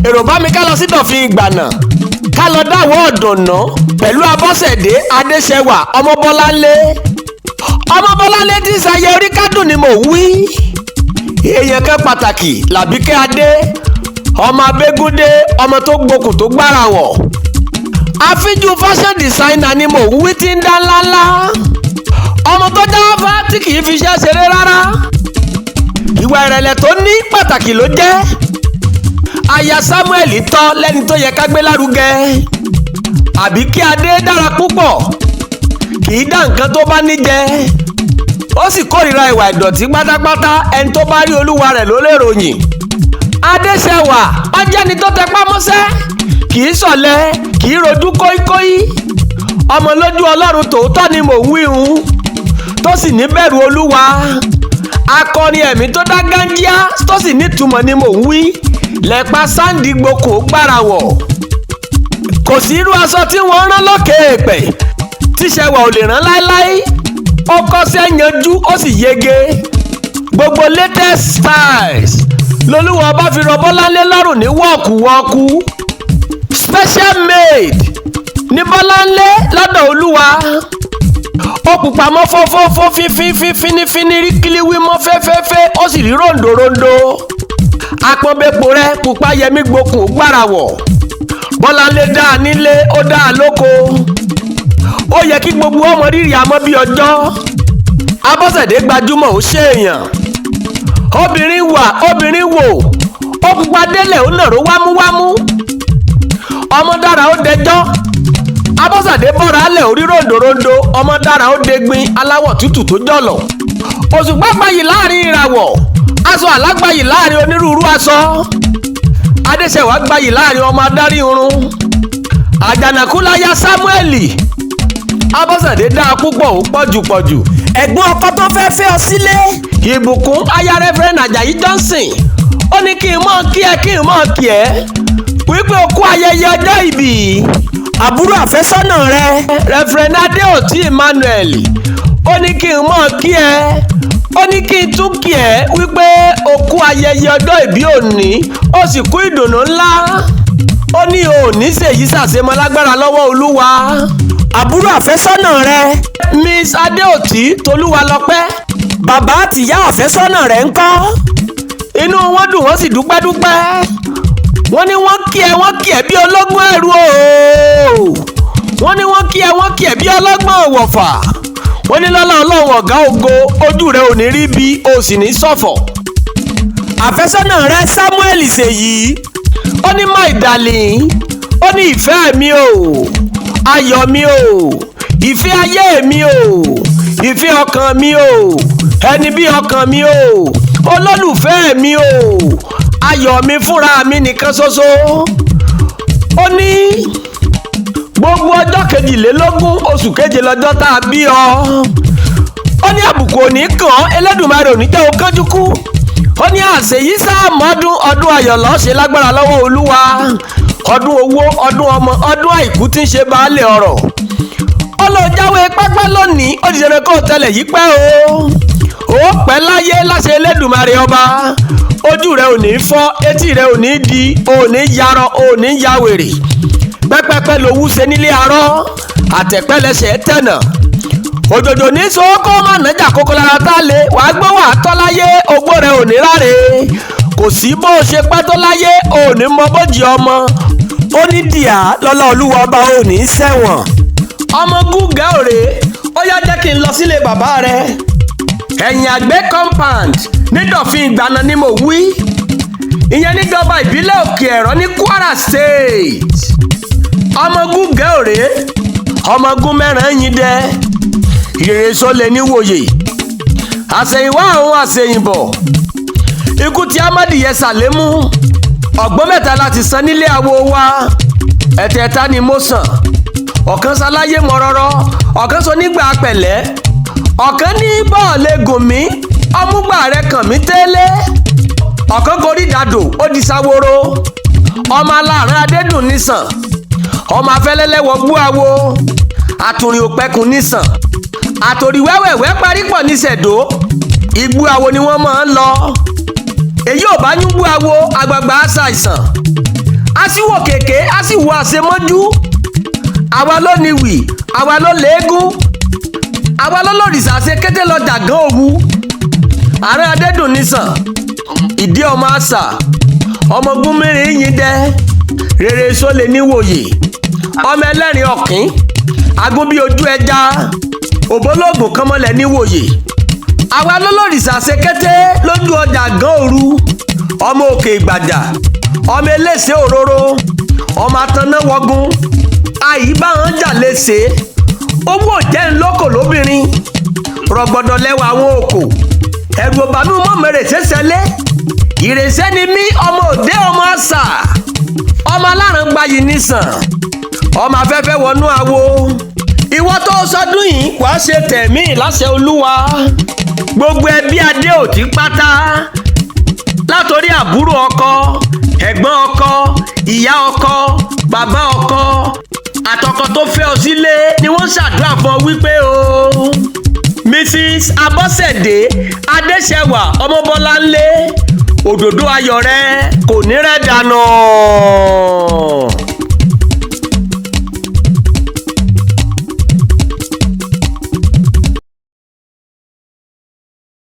Èrò bá mi ká lọ sí Dọ̀fin Ìgbànà, ká lọ dáwọ́ ọ̀dùnnà pẹ̀lú Abọ́sẹ̀dé Adéṣẹwà Ọmọbọ́láńlé. Ọmọbọ́láńlé tí ń ṣayẹ orí kádùn ni mò ń wí. Èèyàn kan pàtàkì làbíkẹ́ Adé, ọmọ Abégúndé, ọmọ tó gbókùn tó gbára wọ̀. Àfíjú fashion designer ni mò ń wí tí ń dá ńláńlá, ọmọ tó jáfá tí kì í fi iṣẹ́ ṣeré rárá. Ìwà ìrẹ̀lẹ̀ tó ní pàtàkì ló jẹ́. Aya Samuel tọ́ lẹ́ni tó yẹ ká gbé lárugẹ. Àbíkẹ́ Adé dára púpọ̀, kì í dá nǹkan tó bá ní jẹ, ó sì kórìíra ìwà ìdọ̀tí pátápátá. Ẹni tó bá rí olúwa rẹ̀ ló lè ròyìn. Adéṣẹwà ọjẹ́ni tó tẹpá mọ́ṣẹ́, kì í ṣọ̀lẹ, kì í rojú kóíkóí. Ọmọ lójú Ọlọ́run tòótọ́ ni mò ń wíhun, tó sì ní bẹ̀rù Olúwa. Akọrin ẹ̀mí tó dá gánjíá tó sì nítumọ̀ ni mò ń wí. Lẹ́pa sáǹdì gboko gbára wọ̀, kò sí irú aṣọ tí wọ́n rán lókè èèpẹ̀ tíṣẹwà ò lè rán láéláé. Ó kọ́ṣẹ́ yanjú, ó sì yege. Gbogbo latest styles lolúwa bá fi rọ Bọ́láńlé lọ́rùn ní wọ́ọ̀kúwọ́ọ̀kú. Special made ní Bọ́láńlé lọ́dọ̀ Olúwa. Ó pupa mọ́ fọ́fọ́fọ́, fífífín, fínífíní, rí kílíwí mọ́ fẹ́fẹ́fẹ́, ó sì rí ròǹdòròǹdò. Apọ́nbẹ́pọ̀ rẹ pupa yẹmí gbókùn gbára wọ̀. Bọ́láńlé dáa nílé, ó dáa lóko, ó yẹ kí gbogbo ọmọ rírì àmọ́ bí ọjọ́. Abọ́sẹ̀dé gbajúmọ̀, ó ṣèèyàn. Obìnrin wà, obìnrin wò, ó pupa délẹ̀, ó nàró wámúwámú. Ọmọ dára, ó dẹjọ́. Abọ́sẹ̀dé bọ́ra alẹ̀ orí ròǹdòròǹdò. Ọmọ dára, ó degbin aláwọ̀ tútù tó jọ̀lọ̀. Òṣùpá gbayì láàrin ìràwọ̀, aṣọ àlágbayì láàrin onírúurú aṣọ. Adéṣẹwà gbayì láàrin ọmọ adarí irun. Àjànàkú láyà Sámúẹ́lì. Abọ́sẹ̀dé dáa púpọ̀, ó pọ̀jù pọ̀jù. Ẹ̀gbọ́n ọkọ tó fẹ́ fẹ́ ọ sílé. Ìbùkún aya Reverend Ajayi Johnson, ó ní kí n mọ̀ kí ẹ, kí n mọ̀ kí ẹ wípé o kú ayẹyẹ ọjọ́ ìbí. Àbúrò àfẹ́sọ́nà rẹ. Reverend Adéòtí Emmanuel, ó ní kí n mọ̀ kí ẹ, ó ní kí n tún kí ẹ wípé o kú ayẹyẹ ọjọ́ ìbí òní, ó sì kú ìdùnnú ńlá. Ó ní o ò ní ṣèyí ṣàṣemọ lágbára lọ́wọ́ Olúwa. Àbúrò àfẹ́sọ́nà rẹ. Miss Adéòtí Tolúwalọpẹ́. Bàbá àtìyá àfẹ́sọ́nà rẹ ńkọ́? Inú wọn dùn, wọ́n sì dúpẹ́ dúpẹ́. Wọ́n ní wọ́n kí ẹ, wọ́n kí ẹ bí ọlọ́gbọ́n ẹ̀rú o. Wọ́n ní wọ́n kí ẹ, wọ́n kí ẹ bí ọlọ́gbọ́n òwòfà. Wọ́n ní lọ́lá Ọlọ́run ọ̀gá ògo, ojú rẹ ò ní rí bí o sì ní ṣọ̀fọ̀. Àfẹ́sọ́nà rẹ Samuel Ṣèyí. Ó ní my darling, ó ní ìfẹ́ mi o, ayọ̀ mi o, ìfẹ́ ayé mi o, ìfẹ́ ọkàn mi o, ẹni bí ọkàn mi o, olólùfẹ́ mi o, ayọ̀ mi fúnra mi nìkan ṣoṣo. Ó ní gbogbo ọjọ́ 22 oṣù keje lọ́jọ́ tá a bí ọ. Ó ní àbùkù òní kàn án, Ẹlẹ́dùmarè òní jẹ́ o kánjú kú. Ó ní àṣeyí sáàmọ́dún, ọdún ayọ̀ lọ́ọ́ ṣe lágbára lọ́wọ́ Olúwa, ọdún owó, ọdún ọmọ, ọdún àìkú tí ń ṣe baálé ọrọ̀. Ó lọ jáwé pápá lónìí, ó ti ṣe kó tẹlẹ̀ yìí pẹ́ o, ó pẹ́ láyé láṣẹ Ẹlẹ́dùmarè ọba. Ojú rẹ ò ní fọ́, etí rẹ ò ní di, ò ní yarọ, ò ní ya wèrè. Pẹ́pẹ́pẹ́ lowú ṣe nílé arọ́, àtẹ̀pẹ́lẹsẹ̀ tẹ̀nà. Òjòjò ní sọ́kó má nájà kókó lára tá a lè wàá gbọ́ wàá tọ́ láyé. Ogbó rẹ ò ní ráre, kò sí bó o ṣe pẹ́ tó láyé, ò ní mọ bójì ọmọ. Ó ní dìá lọ́lá Olúwa ọba, ò ní ṣẹ̀wọ̀n. Ọmọ gúgà òrè, ó yá, jẹ́ kí n lọ sílé bàbá rẹ. Ẹ̀yìn àgbẹ̀ compound nídọ̀fin Ìgbàna ni mo wí, ìyẹn níjọba ìbílẹ̀ Òkè Ẹ̀rọ ní Kwara State. Ọmọ gúgà òrè, ọmọ gún mẹ́ràn yín dẹ́ ìrèso lè níwòye. Àṣẹ̀yìnwá àwọn àṣẹ̀yìnbọ̀, ikú tí amádìyẹ sàlémù. Ọ̀gbọ́n mẹ́ta láti san nílé awo wa, ẹ̀tẹ̀ẹ̀ta ni mo sàn. Ọ̀kan sáláyé mọ̀rọ̀rọ̀, ọ̀kan sọ nígbà pẹ̀lẹ́, ọ̀kan ní bọ́ọ̀lù gùn mí, ọmúgbà rẹ kàn mí tẹ́lẹ̀, ọ̀kan gorí dàdò, ó di sáworo. Ọmọ aláàrán adédùn nìsàn, ọmọ afẹ́lẹ́lẹ́wọ̀ gbú awo, àtùrìn òpẹ́kùn nìsàn, àtòrí wẹ́wẹ̀wẹ́ parí pọ̀ ní sẹ̀dó. Igbó awo ni wọ́n máa ń lọ. Èyí ò bá yúngbó awo, àgbààgbà àṣàìsàn. A sì wò kèké, a sì wo àṣemọ́jú. Àwa ló ní wì, àwa ló léegun, àwa ló lòrìṣà ṣe kété lọ́jà gan òwu. Ààrẹ Adédùn nìsàn ìdí ọmọ àṣà ọmọ gúnmìrín yín dẹ rere sólè níwòye, ọmọ ẹlẹ́rìn ọ̀kín agún bí ojú ẹja, òbólógùn kánmọ́lẹ̀ níwòye. Àwa lólòrìṣà ṣe kété lójú ọjà gan òru, ọmọ òkè ìgbàjà, ọmọ elése òróró, ọmọ atanáwọgun àyíbáhàn jà léṣe, owó òjẹ́ ńlọ́kọ̀ lóbìnrin rọ̀gbọ̀dọ̀ lẹ́wà àwọn òkò ẹ̀rù ọ̀bàmí mọ̀mọ́rẹ̀ ṣẹṣẹlé ìrèsẹ́ ni mí, ọmọ òde, ọmọ àṣà, ọmọ alárùn gbayì nìsàn, ọmọ afẹ́fẹ́ wọnú àwo. Ìwọ tó sọdún yìí, wàá ṣe tẹ̀mí láṣẹ Olúwa. Gbogbo ẹbí Adéòtí pátá, látòrí àbúrò ọkọ, ẹ̀gbọ́n ọkọ, ìyá ọkọ, bàbá ọkọ àtọkọ tó fẹ́ ọ sílé ni wọ́n ṣàdúrà fún ọ wípé o, Mrs Abọ́sẹ̀dé Adéṣẹwà Ọmọbọ́láńlé, òdòdó ayọ̀ rẹ kò ní rẹ̀ dànù.